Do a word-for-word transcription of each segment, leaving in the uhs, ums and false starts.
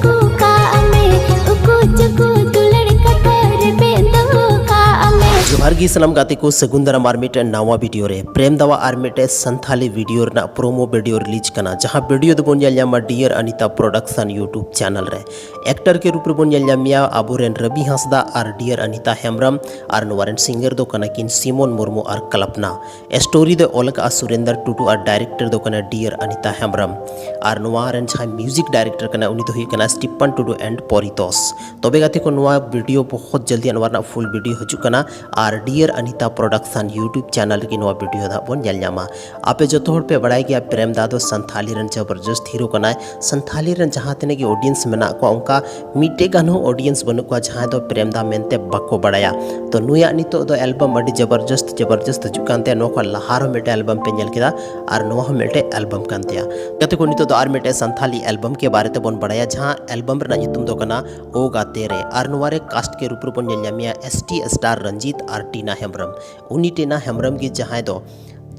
ᱠᱚ ᱠᱟᱜ ᱢᱮ, ᱩᱠᱩ ᱪᱩᱠᱩ ᱫᱩᱞᱟᱹᱲ ᱠᱟᱛᱷᱟ ᱨᱮᱵᱮᱫ ᱫᱚᱦᱚ ᱠᱟᱜ ᱢᱮ᱾ ᱡᱚᱦᱟᱨ ᱜᱮ ᱥᱟᱱᱟᱢ ᱜᱟᱛᱮ ᱠᱚ, ᱥᱟᱹᱜᱩᱱ ᱫᱟᱨᱟᱢ ᱟᱨ ᱢᱤᱫᱴᱮᱱ ᱱᱟᱣᱟ ᱵᱷᱤᱰᱤᱭᱳ ᱨᱮ᱾ ᱯᱨᱮᱢ ᱫᱟᱣᱟᱜ ᱟᱨ ᱢᱤᱫᱴᱮᱱ ᱥᱟᱱᱛᱷᱟᱞᱤ ᱵᱷᱤᱰᱤᱭᱳ ᱨᱮᱱᱟᱜ ᱯᱨᱳᱢᱳ ᱵᱷᱤᱰᱤᱭᱳ ᱨᱤᱞᱤᱡᱽ ᱠᱟᱱᱟ, ᱡᱟᱦᱟᱸ ᱵᱷᱤᱰᱤᱭᱳ ᱫᱚᱵᱚᱱ ᱧᱮᱞ ᱧᱟᱢᱟ dear Anita production YouTube channel ᱨᱮ᱾ ᱮᱠᱴᱟᱨ ᱠᱮ ᱨᱩᱯ ᱨᱮᱵᱚᱱ ᱧᱮᱞ ᱧᱟᱢ ᱢᱮᱭᱟ ᱟᱵᱚᱨᱮᱱ ᱨᱚᱵᱤ ᱦᱟᱸᱥᱫᱟ ᱟᱨ ᱰᱤᱭᱟᱨ ᱟᱱᱤᱛᱟ ᱦᱮᱢᱵᱨᱚᱢ, ᱟᱨ ᱱᱚᱣᱟ ᱨᱮᱱ ᱥᱤᱝᱜᱟᱨ ᱫᱚ ᱠᱟᱱᱟ ᱠᱤᱱ ᱥᱤᱢᱚᱱ ᱢᱩᱨᱢᱩ ᱟᱨ ᱠᱚᱞᱯᱱᱟ᱾ ᱥᱴᱳᱨᱤ ᱫᱚ ᱚᱞ ᱟᱠᱟᱫᱼᱟ ᱥᱩᱨᱮᱱᱫᱟᱨ ᱴᱩᱰᱩ ᱟᱨ ᱰᱟᱭᱨᱮᱠᱴᱚᱨ ᱫᱚ ᱠᱟᱱᱟ ᱰᱤᱭᱟᱨ ᱟᱱᱤᱛᱟ ᱦᱮᱢᱵᱨᱚᱢ᱾ ᱟᱨ ᱱᱚᱣᱟ ᱨᱮᱱ ᱡᱟᱦᱟᱸᱭ ᱢᱤᱣᱡᱤᱠ ᱰᱟᱭᱨᱮᱠᱴᱚᱨ ᱠᱟᱱᱟ ᱩᱱᱤ ᱫᱚ ᱦᱩᱭᱩᱜ ᱠᱟᱱᱟ ᱥᱴᱤᱯᱟᱱ ᱴᱩᱰᱩ and ᱯᱚᱨᱤᱛᱳᱥ᱾ ᱛᱚᱵᱮ ᱜᱟᱛᱮ ᱠᱚ, ᱱᱚᱣᱟ ᱵᱷᱤᱰᱤᱭᱳ ᱵᱚᱦᱚᱛ ᱡᱚᱞᱫᱤ ᱱᱚᱣᱟ ᱨᱮᱱᱟᱜ ᱯᱷᱩᱞ ᱵᱷᱤᱰᱤᱭᱳ ᱦᱤᱡᱩᱜ ᱠᱟᱱᱟ ᱟᱨ dear Anita production YouTube channel ᱨᱮᱜᱮ ᱱᱚᱣᱟ ᱵᱷᱤᱰᱤᱭᱳ ᱫᱚ ᱦᱟᱸᱜ ᱵᱚᱱ ᱧᱮᱞ ᱧᱟᱢᱟ᱾ ᱟᱯᱮ ᱡᱚᱛᱚ ᱦᱚᱲ ᱯᱮ ᱵᱟᱲᱟᱭ ᱜᱮᱭᱟ ᱯᱨᱮᱢ ᱫᱟ ᱫᱚ ᱥᱟᱱᱛᱷᱟᱞᱤ ᱨᱮᱱ ᱡᱚᱵᱚᱨᱡᱚᱥᱛ ᱦᱤᱨᱳ ᱠᱟᱱᱟᱭ᱾ ᱥᱟᱱᱛᱷᱟᱞᱤ ᱨᱮᱱ ᱡᱟᱦᱟᱸ ᱛᱤᱱᱟᱹᱜ ᱜᱮ ᱚᱰᱤᱭᱮᱱᱥ ᱢᱮᱱᱟᱜ ᱠᱚᱣᱟ, ᱚᱱᱠᱟ ᱢᱤᱫᱴᱮᱡ ᱜᱟᱱ ᱦᱚᱸ ᱚᱰᱤᱭᱮᱱᱥ ᱵᱟᱹᱱᱩᱜ ᱠᱚᱣᱟ ᱡᱟᱦᱟᱸᱭ ᱫᱚ ᱯᱨᱮᱢ ᱫᱟ ᱢᱮᱱᱛᱮ ᱵᱟᱠᱚ ᱵᱟᱲᱟᱭᱟ᱾ ᱛᱚ ᱱᱩᱭᱟᱜ ᱱᱤᱛᱚᱜ ᱫᱚ ᱮᱞᱵᱟᱢ ᱟᱹᱰᱤ ᱡᱚᱵᱚᱨᱡᱚᱥᱛ ᱡᱚᱵᱚᱨᱡᱚᱥᱛ ᱦᱤᱡᱩᱜ ᱠᱟᱱ ᱛᱟᱭᱟ᱾ ᱱᱚᱣᱟ ᱠᱷᱚᱱ ᱞᱟᱦᱟ ᱨᱮᱦᱚᱸ ᱢᱤᱫᱴᱮᱡ ᱮᱞᱵᱟᱢ ᱯᱮ ᱧᱮᱞ ᱠᱮᱫᱟ ᱟᱨ ᱱᱚᱣᱟ ᱦᱚᱸ ᱢᱤᱫᱴᱮᱡ ᱮᱞᱵᱟᱢ ᱠᱟᱱ ᱛᱟᱭᱟ᱾ ᱜᱟᱛᱮ ᱠᱚ, ᱱᱤᱛᱚᱜ ᱫᱚ ᱟᱨ ᱢᱤᱫᱴᱮᱡ ᱥᱟᱱᱛᱷᱟᱞᱤ ᱮᱞᱵᱟᱢ ᱠᱮ ᱵᱟᱨᱮ ᱛᱮᱵᱚᱱ ᱵᱟᱲᱟᱭᱟ, ᱡᱟᱦᱟᱸ ᱮᱞᱵᱟᱢ ᱨᱮᱱᱟᱜ ᱧᱩᱛᱩᱢ ᱫᱚ ᱠᱟᱱᱟ ᱳ ᱜᱟᱛᱮ ᱨᱮ᱾ ᱟᱨ ᱱᱚᱣᱟ ᱨᱮ ᱠᱟᱥᱴ ᱠᱮ ᱨᱩᱯ ᱨᱮᱵᱚᱱ ᱧᱮᱞ ᱧᱟᱢᱮᱭᱟ ᱮᱥ ᱴᱤ ᱥᱴᱟᱨ ᱨᱚᱧᱡᱤᱛ ᱟᱨ ᱴᱤᱱᱟ ᱦᱮᱢᱵᱨᱚᱢ᱾ ᱩᱱᱤ ᱴᱤᱱᱟ ᱦᱮᱢᱵᱨᱚᱢ ᱜᱮ ᱡᱟᱦᱟᱸᱭ ᱫᱚ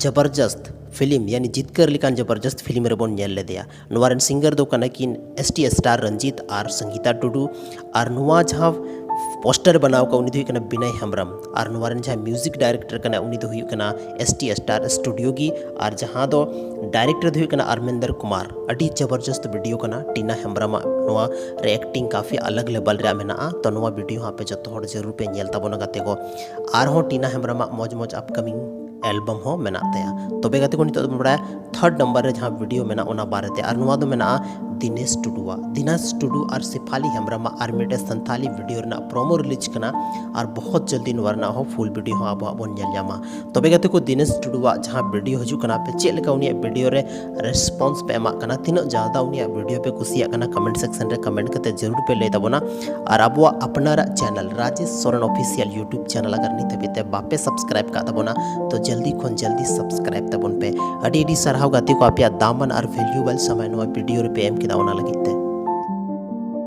ᱡᱚᱵᱚᱨᱡᱚᱥᱛ ᱯᱷᱤᱞᱢ, ᱭᱟᱱᱤ ᱡᱤᱛᱠᱟᱹᱨ ᱞᱮᱠᱟᱱ ᱡᱚᱵᱚᱨᱡᱚᱥᱛ ᱯᱷᱤᱞᱢ ᱨᱮᱵᱚᱱ ᱧᱮᱞ ᱞᱮᱫᱮᱭᱟ᱾ ᱱᱚᱣᱟ ᱨᱮᱱ ᱥᱤᱝᱜᱟᱨ ᱫᱚ ᱠᱟᱱᱟ ᱠᱤᱱ ᱮᱥ ᱴᱤ ᱥᱴᱟᱨ ᱨᱚᱧᱡᱤᱛ ᱟᱨ ᱥᱚᱝᱜᱤᱛᱟ ᱴᱩᱰᱩ᱾ ᱟᱨ ᱱᱚᱣᱟ ᱡᱟᱦᱟᱸ ᱯᱳᱥᱴᱟᱨ ᱵᱮᱱᱟᱣ ᱠᱟᱜ ᱩᱱᱤ ᱫᱚ ᱦᱩᱭᱩᱜ ᱠᱟᱱᱟ ᱵᱤᱱᱚᱭ ᱦᱮᱢᱵᱨᱚᱢ᱾ ᱟᱨ ᱱᱚᱣᱟ ᱨᱮᱱ ᱡᱟᱦᱟᱸᱭ ᱢᱤᱣᱡᱤᱠ ᱰᱟᱭᱨᱮᱠᱴᱚᱨ ᱠᱟᱱᱟ ᱩᱱᱤ ᱫᱚ ᱦᱩᱭᱩᱜ ᱠᱟᱱᱟ ᱮᱥ ᱴᱤ ᱥᱴᱟᱨ ᱥᱴᱩᱰᱤᱭᱳ ᱜᱮ᱾ ᱟᱨ ᱡᱟᱦᱟᱸ ᱫᱚ ᱰᱟᱭᱨᱮᱠᱴᱚᱨ ᱫᱚ ᱦᱩᱭᱩᱜ ᱠᱟᱱᱟ ᱟᱨᱢᱮᱱᱫᱚᱨ ᱠᱩᱢᱟᱨ᱾ ᱟᱹᱰᱤ ᱡᱚᱵᱚᱨᱡᱚᱥᱛ ᱵᱷᱤᱰᱤᱭᱳ ᱠᱟᱱᱟ ᱴᱤᱱᱟ ᱦᱮᱢᱵᱨᱚᱢᱟᱜ ᱱᱚᱣᱟ ᱨᱮ ᱮᱠᱴᱤᱝ ᱠᱟᱯᱷᱤ ᱟᱞᱟᱜᱽ ᱞᱮᱵᱮᱞ ᱨᱮᱭᱟᱜ ᱢᱮᱱᱟᱜᱼᱟ᱾ ᱛᱚ ᱱᱚᱣᱟ ᱵᱷᱤᱰᱤᱭᱳ ᱦᱚᱸ ᱟᱯᱮ ᱡᱚᱛᱚ ᱦᱚᱲ ᱡᱟᱹᱨᱩᱲ ᱯᱮ ᱧᱮᱞ ᱛᱟᱵᱚᱱᱟ ᱜᱟᱛᱮ ᱠᱚ᱾ ᱟᱨᱦᱚᱸ ᱴᱤᱱᱟ ᱦᱮᱢᱵᱨᱚᱢᱟᱜ ᱢᱚᱡᱽ ᱢᱚᱡᱽ ᱟᱯᱠᱟᱢᱤᱝ ᱮᱞᱵᱟᱢ ᱦᱚᱸ ᱢᱮᱱᱟᱜ ᱛᱟᱭᱟ᱾ ᱛᱚᱵᱮ ᱜᱟᱛᱮ ᱠᱚ, ᱱᱤᱛᱚᱜ ᱫᱚᱵᱚᱱ ᱵᱟᱲᱟᱭᱟ ᱛᱷᱟᱨᱰ ᱱᱟᱢᱵᱟᱨ ᱨᱮ ᱡᱟᱦᱟᱸ ᱵᱷᱤᱰᱤᱭᱳ ᱢᱮᱱᱟᱜᱼᱟ ᱚᱱᱟ ᱵᱟᱨᱮᱛᱮ, ᱟᱨ ᱱᱚᱣᱟ ᱫᱚ ᱢᱮᱱᱟᱜᱼᱟ ᱫᱤᱱᱮᱥ ᱴᱩᱰᱩᱣᱟᱜ᱾ ᱫᱤᱱᱮᱥ ᱴᱩᱰᱩ ᱟᱨ ᱥᱮᱯᱷᱟᱞᱤ ᱦᱮᱢᱵᱨᱚᱢᱟᱜ ᱟᱨ ᱢᱤᱫᱴᱮᱱ ᱥᱟᱱᱛᱷᱟᱞᱤ ᱵᱷᱤᱰᱤᱭᱳ ᱨᱮᱱᱟᱜ ᱯᱨᱳᱢᱳ ᱨᱤᱞᱤᱡᱽ ᱠᱟᱱᱟ᱾ ᱟᱨ ᱵᱚᱦᱚᱛ ᱡᱚᱞᱫᱤ ᱱᱚᱣᱟ ᱨᱮᱱᱟᱜ ᱦᱚᱸ ᱯᱷᱩᱞ ᱵᱷᱤᱰᱤᱭᱳ ᱦᱚᱸ ᱟᱵᱚᱣᱟᱜ ᱵᱚᱱ ᱧᱮᱞ ᱧᱟᱢᱟ᱾ ᱛᱚᱵᱮ ᱜᱟᱛᱮ ᱠᱚ, ᱫᱤᱱᱮᱥ ᱴᱩᱰᱩᱣᱟᱜ ᱡᱟᱦᱟᱸ ᱵᱷᱤᱰᱤᱭᱳ ᱦᱤᱡᱩᱜ ᱠᱟᱱᱟ, ᱟᱯᱮ ᱪᱮᱫ ᱞᱮᱠᱟ ᱩᱱᱤᱭᱟᱜ ᱵᱷᱤᱰᱤᱭᱳ ᱨᱮ ᱨᱮᱥᱯᱚᱱᱥ ᱯᱮ ᱮᱢᱟᱜ ᱠᱟᱱᱟ, ᱛᱤᱱᱟᱹᱜ ᱡᱟᱫᱟ ᱩᱱᱤᱭᱟᱜ ᱵᱷᱤᱰᱤᱭᱳ ᱯᱮ ᱠᱩᱥᱤᱭᱟᱜ ᱠᱟᱱᱟ, ᱠᱚᱢᱮᱱᱴ ᱥᱮᱠᱥᱚᱱ ᱨᱮ ᱠᱚᱢᱮᱱᱴ ᱠᱟᱛᱮ ᱡᱟᱹᱨᱩᱲ ᱯᱮ ᱞᱟᱹᱭ ᱛᱟᱵᱚᱱᱟ᱾ ᱟᱨ ᱟᱵᱚᱣᱟᱜ ᱟᱯᱱᱟᱨᱟᱜ channel Rajesh Soren official YouTube channel ᱟᱜᱟᱨ ᱱᱤᱛ ᱦᱟᱹᱵᱤᱡ ᱛᱮ ᱵᱟᱯᱮ ᱥᱟᱵᱥᱠᱨᱟᱭᱤᱵ ᱠᱟᱜ ᱛᱟᱵᱚᱱᱟ, ᱛᱚ ᱡᱚᱞᱫᱤ ᱠᱷᱚᱱ ᱡᱚᱞᱫᱤ ᱥᱟᱵᱥᱠᱨᱟᱭᱤᱵ ᱛᱟᱵᱚᱱ ᱯᱮ᱾ ᱟᱹᱰᱤ ᱟᱹᱰᱤ ᱥᱟᱨᱦᱟᱣ ᱜᱟᱛᱮ ᱠᱚ, ᱟᱯᱮᱭᱟᱜ ᱫᱟᱢᱟᱱ ᱟᱨ ᱵᱷᱮᱞᱩᱭᱮᱵᱚᱞ ᱥᱚᱢᱚᱭ ᱱᱚᱣᱟ ᱵᱷᱤᱰᱤᱭᱳ ᱨᱮᱯᱮ ᱮᱢ ᱠᱮᱫᱟ, ᱚᱱᱟ ᱞᱟᱹᱜᱤᱫ ᱛᱮ᱾